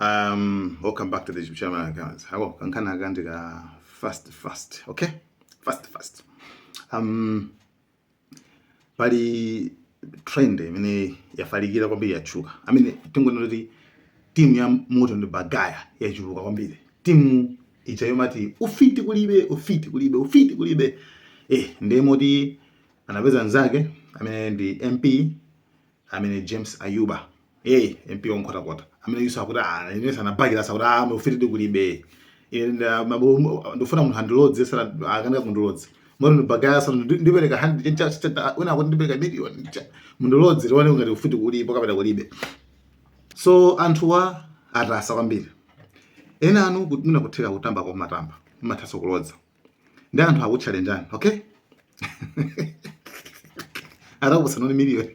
Welcome back to the YouTube channel, guys. Hako kankhani akandika fast fast, okay? Fast fast. Pali trend imene yafalikira kwambiri, yatchuka. I mean, tingonena kuti timu ya Moto ndi Bagaya yachuluka kwambiri. Timu ija yomati ufiti kulibe, ufiti kulibe, ufiti kulibe. Ndiye moti anapeza nzake amene ndi MP amene James Ayuba, MP wankhotakota, amene yuso akuti, ah, ine sanabakira sakuti, ah, ufiti kulibe. Ine ndifuna munthu andilodze, sana akanika kundilodza Moto ndi Bagaya, sana ndipereka 100, wina akuti ndipereka million, mundilodze tione ngati ufiti kulipo kapena kulibe. So anthuwa atasa kwambiri. Ena anu mwina kutheka kutamba kwa matamba mumathanso kulodza, ndi anthu akutchalenjani, okay? Atakupatsa million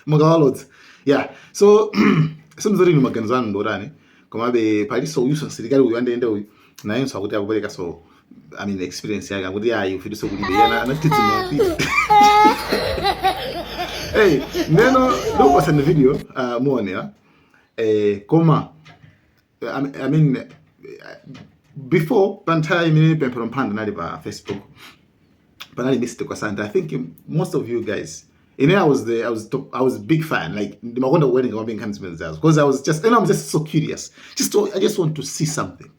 mukawalodza. Yeah, so simzoti inu maganizo anu ndotani, komabe palinso uyuso msilikali uyu andiyende uyu, nayenso akuti akupereka, so I mean, experience yake, akuti ayi, ufitiso kulibe, yana anatitsimula mfiti. Hey, ndeno ndikupasani video, muonera. Koma I mean, before, pa nthawi imene Pemphero Mphanda nali pa Facebook, panali Mr. Kwasante. I think most of you guys, I was the I was top, I was a big fan. Like, ndimakonda kuwerenga kwambiri nkhani zimene zazo because I was just and I'm just so curious. I just want to see something.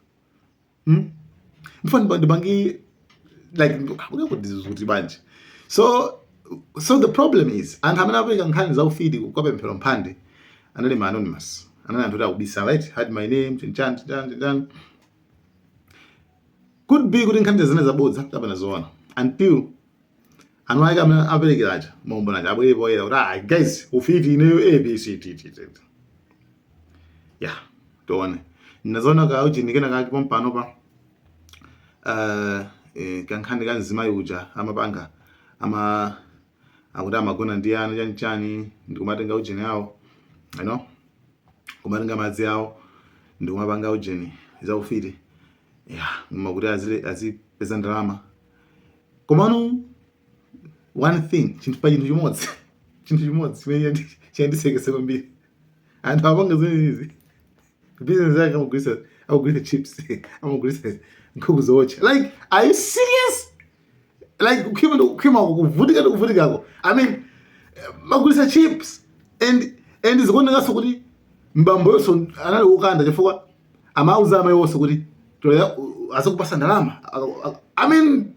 Mfana ndibangi like kuti banje. So the problem is, anthu amene apereka nkhani za ufiti kwa Pemphero Mphande anali ma anonymous. Anali anthu kuti akubisa, right? Hide my name, chinchan chinchan chinchan. Could be kuti nkhani zine zabodza kapena zoona until anthu ake amene aperekeracha maumbonacha abwere poyera kuti, ah guys, ufiti ineyo A B C D D D. Yeah, tione. Ndinazoona ka ujini kena kake pompano pa kankhani ka mzimayi uja amapanga ama akuti amagona ndi ana chanichani, ndikumatenga ujeni awo, kumatenga madzi awo, ndikumapanga ujeni za ufiti, yeah, makuti azipeza ndalama. Komano one thing, chinthu pa chinthu chimodzi chimene chiyandisekesa kwambiri, anthu apanga zimenezi, business yake amagulisa chips, amagulisa nkhuku zootcha. Like, are you serious? Like, kukhima kukhima kuvutika ndi kuvutikako. I mean, magulisa chips and zikuonekanso kuti mbambo yonso anali wokanda, chifukwa amauza amayi wonse kuti tolera azikupasa ndalama. I mean,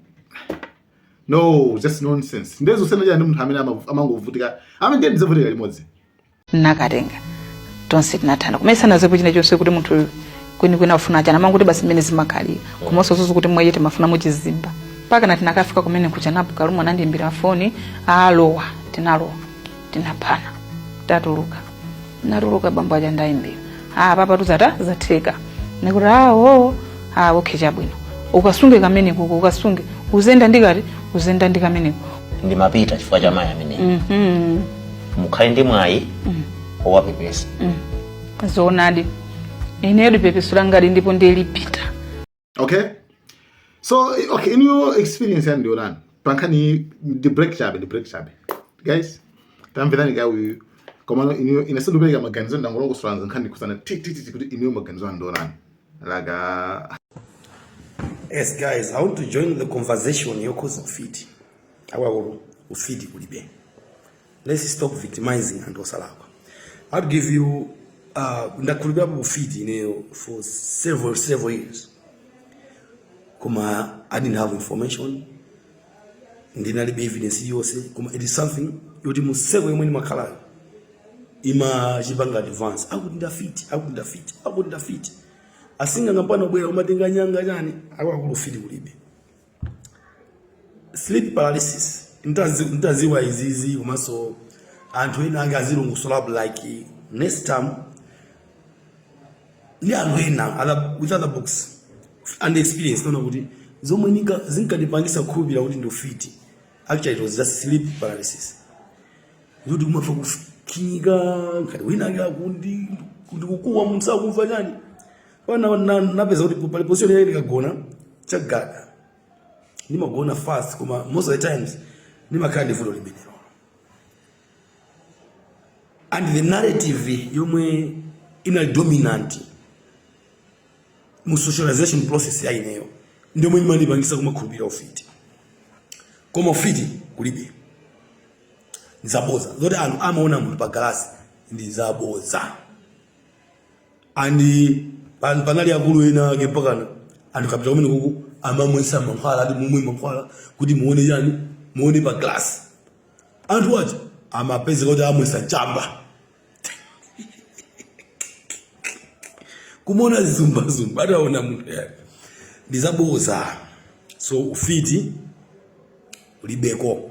no, just nonsense. Ndezo sena chani, munthu amene amangovutika, amene ndiye ndizavutika limodzi. Nakatenga tonse tinathana kumene sanazepo china chonse kuti munthu kwenikweni afuna chana, amanguti basi mmene zimakhalira, komanso zozo kuti mwaye timafuna muchizimba mpaka na tinakafika kumene kuchanapo kalumo anandiyimbira foni, alowa, tinalowa, tinaphana, tatuluka, natuluka, bambo aja ndayimbira, ah, papa tuzata zatheka, nikuti awo, ah, okay, chabwino, ukasunge kamene kuko, ukasunge, uzenda ndikati uzenda ndi kameneko. Ndimapita chifukwa cha mayi amene mukhale ndi mwayi owapepesa. Zoonadi, ineyo lipepeso langali ndipo ndilipita. Okay, so okay, in your experience yani ndiotani pankhani? Ndi break chabe, ndi break chabe, guys. Tamverani ka uyu, komano iniyo ine sindipereka maganizo, ndangolongosola nkhani kusana ti ti ti kuti iniyo maganizo anu ndiotani, like Yes, guys, I want to join the conversation yokhuza ufiti. Akuluakulu, ufiti kulibe. Let's stop victimizing anthu osalakwa. I'll give you, ndakhulupirirapo ufiti ineyo for several several years. Koma I didn't have information. Ndinalibe evidence iliyonse, koma it is something yoti museko yomwe ndimakhalayo imachipanga advance, akuti ndafiti, akuti ndafiti, akuti ndafiti, asinganga pano bwera umatenga nyanga chani. Akuluakulu, ufiti kulibe. Sleep paralysis ntaziwa izizi, komanso anthu ena ake azilongosolapo, like next time ndi anthu ena with other books and experience, naona kuti zomwe zinkandipangisa kukhulupirira kuti ndi ufiti, actually it was just sleep paralysis, kuti kumafa kufinyika ngati wina ake akundi ndikukuwa, munthu sakumva chani. Pana napeza kuti pali position yake ndikagona chagada ndimagona fast, koma most of the times ndimakhala ndi vuto limenelo. And the narrative yomwe Inali dominant mu socialization process ya ineyo, ndiomwe imandipangisa kumakhulupirira ufiti. Koma ufiti kulibe, ndizaboza zoti anthu amaona munthu pa galasi, ndizaboza. And panali akulu ena ake, mpakana anthu kapita kumene kuku amamwesa mankhwala, ati mumwe mankhwala kuti muone chani, muone pa glass. Anthu aja amapezeka kuti amwesa chamba, kumona zumbazumba, ataona munthu yani. Ndizaboza. So ufiti ulibeko.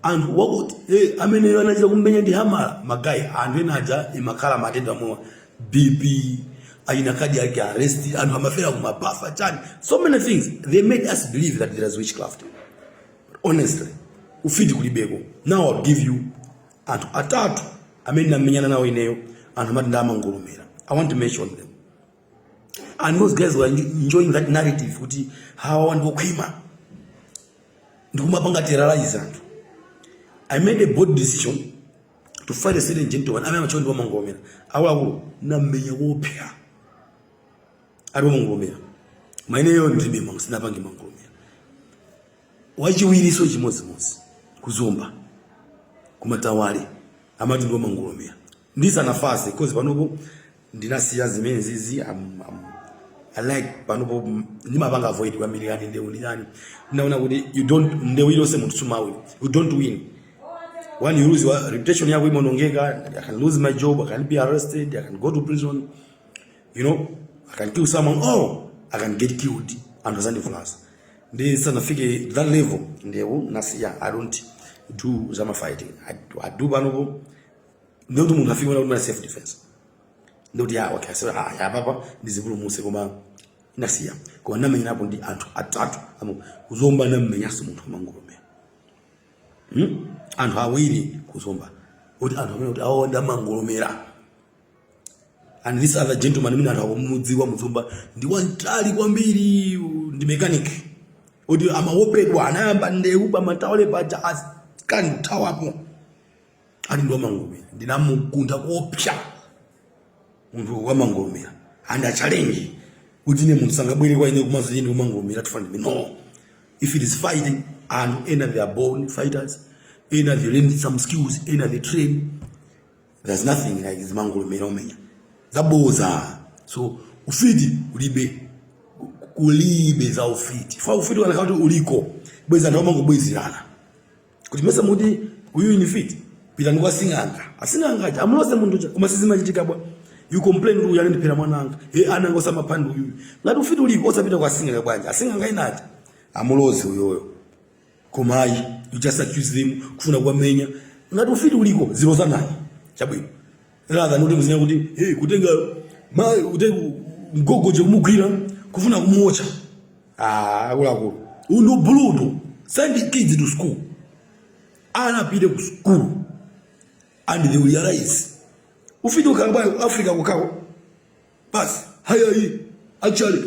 Anthu wakuti amene anachita kummenya ndi hamala, magayi anthu ena aja imakhala matenda amwewa, BP, ayina cardiac arrest, anthu amafera kumabafa chani, so many things. They made us believe that there is witchcraft. But honestly, ufiti kulibeko. Now I'll give you anthu atatu amene ndamenyana nawo ineyo, anthu amati ndamangolomera. I want to mention them. And those guys were enjoying that narrative kuti hawa ndiokhwima, ndikumapanga terrorize anthu. I made a bold decision to fight a certain gentleman amene amatchedwa ndi wamangolomera. Akuluakulu, nammenya kopsa ali wamangolomera. Maineyo ndilibe mango, sinapange mangolomera. Wachiwiriso chimodzimodzi, kuzomba kumatawale, amati ndi wamangolomera. Ndisanafase, 'cause panopo ndinasiya zimene zizi. I like panopo ndimapanga avoid kwambiri kani ndewu ndi chani. Ndinaona kuti you don't, ndewu iliyonse munthu sumawina, you don't win. When you lose, your reputation yako imaonongeka. I can lose my job, I can be arrested, I can go to prison, I can kill someone or I can get killed, anthu azandivulaza. Ndisanafike that level, ndewu nasiya. I don't do zama fighting. I do panopo ndikuti munthu afike kuti self defense, ndikuti ya, okay, so ah, ya papa ndizipulumutse, koma nasiya. Koma ndamenyanapo ndi anthu atatu kuzomba, ndamenyanso munthu wamangolomera. Anthu awiri kuzomba, kuti anthu amene kuti awo ndamangolomera. And this other gentleman amene anthu akumudziwa muzomba, ndi wamtali kwambiri, ndi mechanic, kuti amaopedwa, anayamba ndewu pamatawale paja, asikali kuthawapo, ali ndi wamangolomera. Ndinamukuntha kopsa munthu wamangolomera, and a challenge kuti ine munthu sangabwere kwa ine kumazo ine wamangolomera tifane. No, if it is fighting, anthu ena they are born fighters, ena they learn some skills, ena they train. There's nothing like zimangolomera umenya, zaboza. So ufiti ulibe, kulibe za ufiti. Fa ufiti wanakhala kuti uliko, bweza anthu amangobwezerana kuti mesa muti uyu ni mfiti, pitani kwa sing'anga, asing'anga aja amulose munthu uja. Koma sizimachitika bwa? You complain kuti uyu anandiphera mwananga, he ananga osamaphandi uyuyu. Ngati ufiti uliko, osapita kwa sing'anga bwanji? Asing'anga inaja amuloze uyoyo. Koma ayi, you just accuse them, kufuna kuwamenya. Ngati ufiti uliko, zilozanani chabwino, rather than kuti muzinena kuti hey, kutenga ma kutenga mgogoje kumugwira kufuna kumuotcha. Ah, akuluakulu, uyu ndi ubulutu. Send kids to school, ana apite ku school and they will realize ufiti ukhala bwayo Africa kukhako basi. Hayayi, actually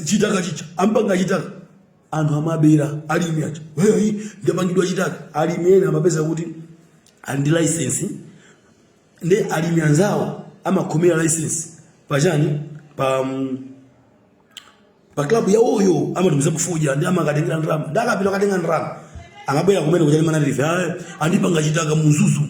chitaka chicha ampanga chitaka, anthu amabera alimi aja. Hayayi, ndapangidwa chitaka. Alimi ena amapeza kuti ali ndi license, ndi alimi anzawo amakhomera license pachani, pa club yawoyo, amatumiza kufuja ndi amakatengera ndalama, ndi akapita katenga ndalama amabwera kumene kuchali manatirife, andipanga chitaka muzuzu.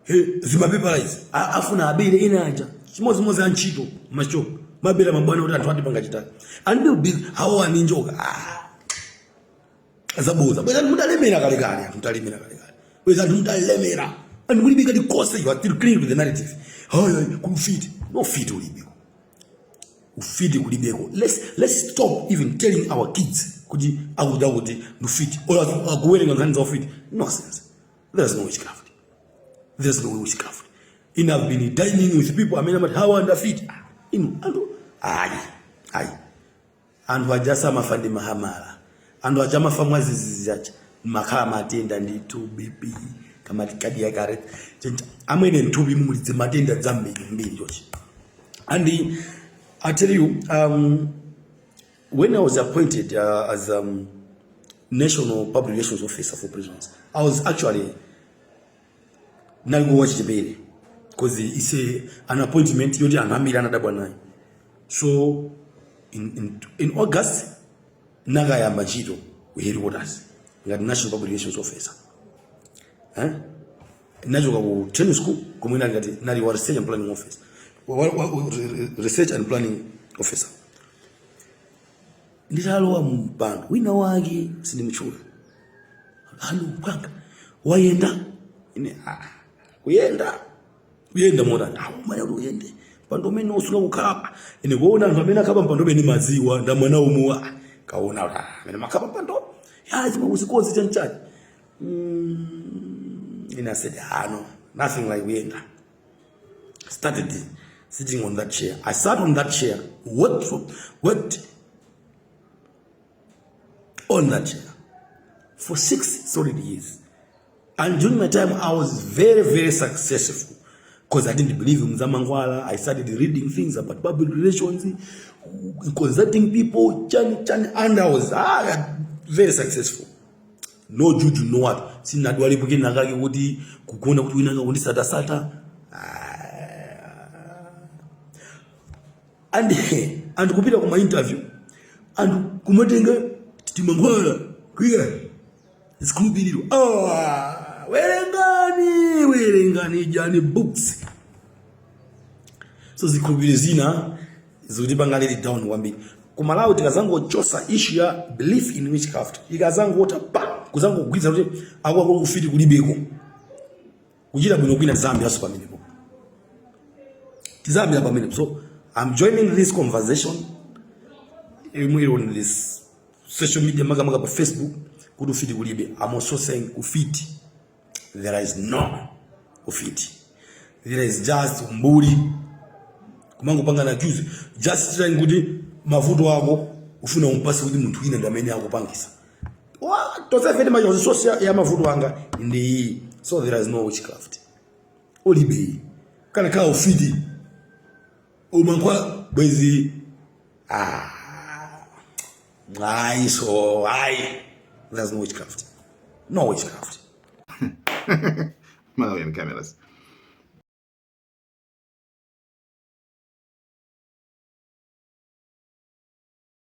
He, zimapepala izi. Afuna abere ena aja chimodzimodzi antchito mashopu mabera mabwana kuti anthu andipanga chitaka and they'll be hawa ni njoka. Ah, zaboza. Bweza anthu mutalemera kalekale, anthu mutalemera kalekale, bweza anthu mutalemera and mulibe kalikonse. You are still clinging to the narrative. Hayi, kumfiti no ufiti ulibeko, ufiti kulibeko. Let's stop even telling our kids kuti akuti akuti ndufiti or akuwerenga nkhani za ufiti. Nonsense. There's no witchcraft, there's no witchcraft. In I've been dining with people amene amati hawa ndafiti. Ah, inu anthu ayi, ayi, anthu aja samafa ndi mahamala, anthu aja amafa mwazizizi, aja makhala matenda ndithu, BP, kamati cardiac arrest chencha. Amwene, mthupi mulidze matenda dzambiri mbiri chochi. And I tell you, when I was appointed as national public relations officer for prisons, I was actually naliko wachichepere. Because it's an appointment yoti anthu ambiri anadabwa nayo. So in August nakayamba ntchito ku headquarters ngati national public relations officer, eh? Nachoka ku training school komwe nali ngati nali wa research and planning officer, research and planning officer. Nditalowa mumpando, wina wake, sindimutchula, "Alo bwanga, wayenda?" Ine, "Ah, kuyenda? Kuyenda motani?" "Ah, umaya kuti uyende mpando umene usula kukhalapa." Ine kuona anthu amene akhapa mpando umene madziwa ndamwana umuwa kaona kuti, ah, amene makhapa mpando ya chimakuzikonzi chanchani. Ine I said, "Ah, no, nothing like kuyenda." Started sitting on that chair. I sat on that chair, worked on that chair for 6 solid years. And during my time, I was very, very successful because I didn't believe in zamankhwala. I started reading things about public relations, consulting people, chani, chani, and I was very successful. No juju, no what. Sinadwalipo kenakake kuti kukuona kuti wina akundisata-sata. And kupita kuma interview and kumatenga timankhwala kuika zikhulupiriro. Ah, werengani, werengani jani books. So zikhulupiriro zina zikutipanga let down kwambiri kumalawi. Tikazangochosa issue ya belief in witchcraft, ikazangota pa kuzangogwiza kuti akuakulu ufiti kulibeko, kuchita bwino kwina, tizayambiranso pamenepo, tizayambira pamenepo. So I'm joining this conversation imwe on this social media, makamaka pa Facebook, kuti ufiti kulibe. I'm also saying ufiti, there is no ufiti. There is just umbuli, kumangopangana accuse, just trying kuti mavuto ako ufuna umpase kuti munthu wina ndi amene akupangisa. Tonsefe timachoza source ya mavuto anga ndi iyi. So there is no witchcraft, ulibe. Kana khala ufiti umankhwa bwezi, ah, ayi. So ayi, there's no witchcraft, no witchcraft. Malawian Cameras.